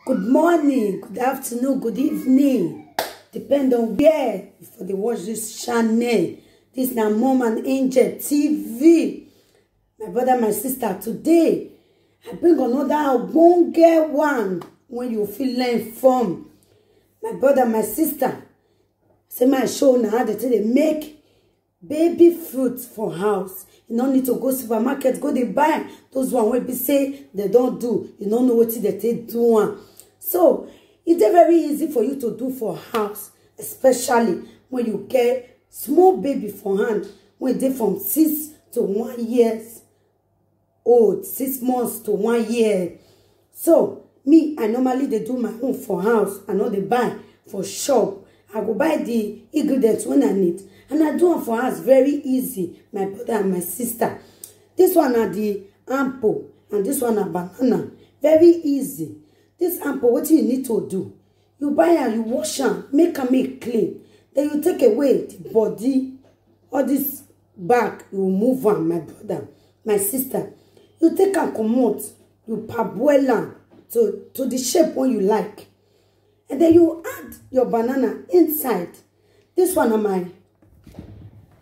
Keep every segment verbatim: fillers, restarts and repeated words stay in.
Good morning, good afternoon, good evening. Depend on where you for dey watch this channel. This na Mom and Angel T V. My brother, my sister, today I bring another ogbonge one wey you fit learn from. My brother, my sister, say my show na how they take dey make baby fruit for house. You no need to go supermarket go dey buy those one wey be say they don do. You no know wetin they take do am. So e dey very easy for you to do for house, especially when you get small baby for hand wey dey from six to one years old, six months to one year. So me, I normally dey do my own for house. I no dey buy for shop. I go buy the ingredients when I need, and I do am for house very easy, my brother and my sister. This one na the apple, and this one na banana. Very easy. This apple, wetin you need to do? You buy am, you wash am, make am make clean. Then you take away the body, all this back, you remove am, my brother, my sister. You take am comot, you parboil am to, to the shape wey you like. And then you add your banana inside. This one na my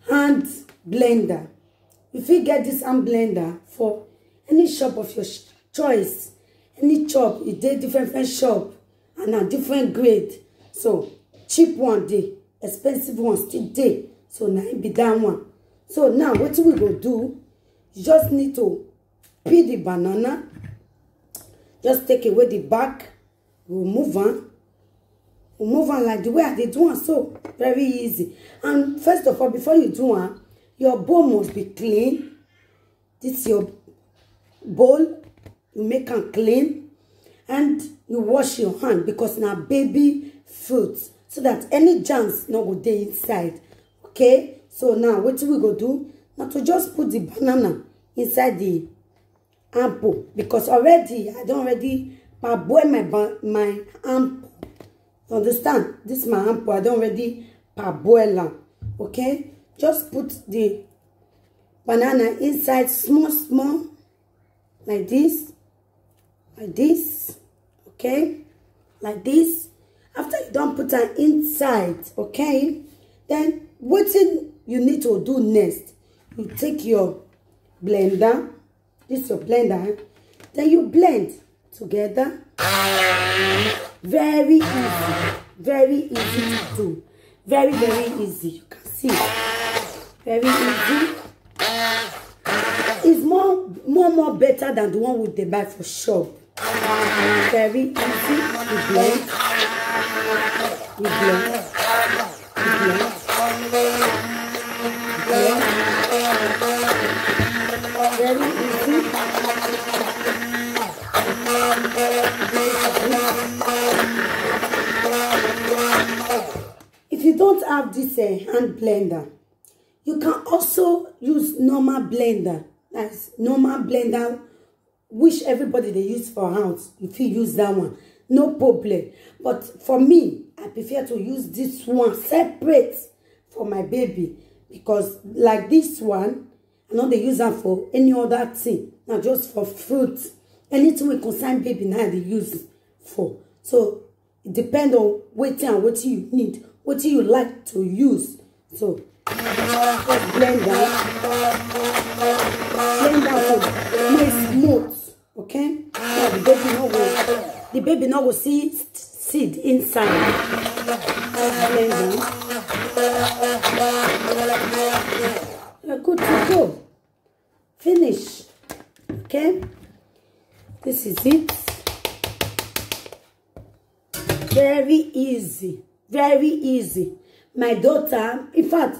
hand blender. You fit get this hand blender for any shop of your sh- choice. Any shop, e dey different, different shop, and na different grade. So cheap one dey, expensive one still dey. So na im be that one. So now wetin we go do? You just need to peel the banana. Just take away the back, remove am, remove am like the way I dey do am so. Very easy. And first of all, before you do am, your bowl must be clean. This your bowl, you make am clean, and you wash your hand because na baby fruit, so that any germs no go dey inside. Okay, so now wetin we go do na to just put the banana inside the apple, because already I don already parboil my ba- my apple. You understand? This my apple, I don already parboil am. Okay, just put the banana inside small small, like this, like this. Okay, like this. After you don put am inside, okay, then wetin you need to do next? You take your blender, this your blender, eh? Then you blend together. Very easy, very easy to do, very, very easy. You can see, very easy. It's more, more, more better than the one we dey buy for shop. Very easy. You blend, you blend, you blend, you blend. Very easy. If you don't have this uh, hand blender, you can also use normal blender. That's normal blender, which everybody dey use for house. You fit use that one, no problem. But for me, I prefer to use this one separate for my baby, because like this one, I no dey use am for any other thing. Na just for fruit. Anything wey concern baby, na I dey use for. So it depend on wetin and wetin you need, wetin you like to use. So just blend am, blend am for make smooth. Okay, so the baby no go, the baby no go see seed inside. Just blend am. You're good to go. Finish. Okay, this is it. Very easy, very easy. My daughter, in fact,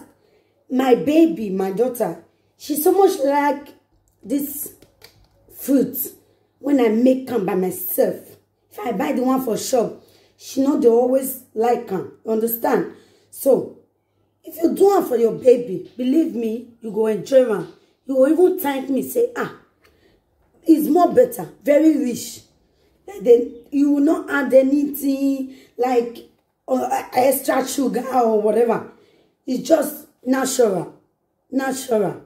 my baby, my daughter, she so much like this fruit. When I make am by myself, if I buy the one for shop, she no dey always like am. You understand? So if you do am for your baby, believe me, you go enjoy am. You go even thank me, say, ah, it's more better, very rich. Like, then you will not add anything like uh, extra sugar or whatever. It's just natural, natural,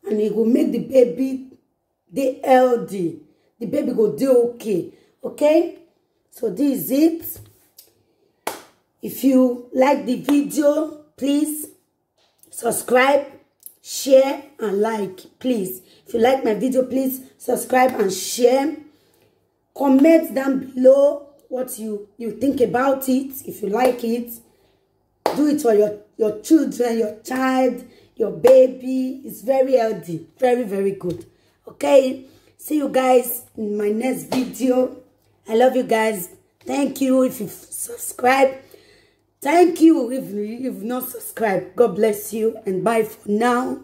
and it will make the baby dey healthy. The baby go dey okay. Okay, So this is it. If you like the video, please subscribe, share, and like, please. If you like my video, please subscribe and share. Comment down below what you you think about it. If you like it, do it for your your children, your child, your baby. It's very healthy, very, very good. Okay, see you guys in my next video. I love you guys. Thank you if you subscribe. Thank you if you've not subscribed. God bless you and bye for now.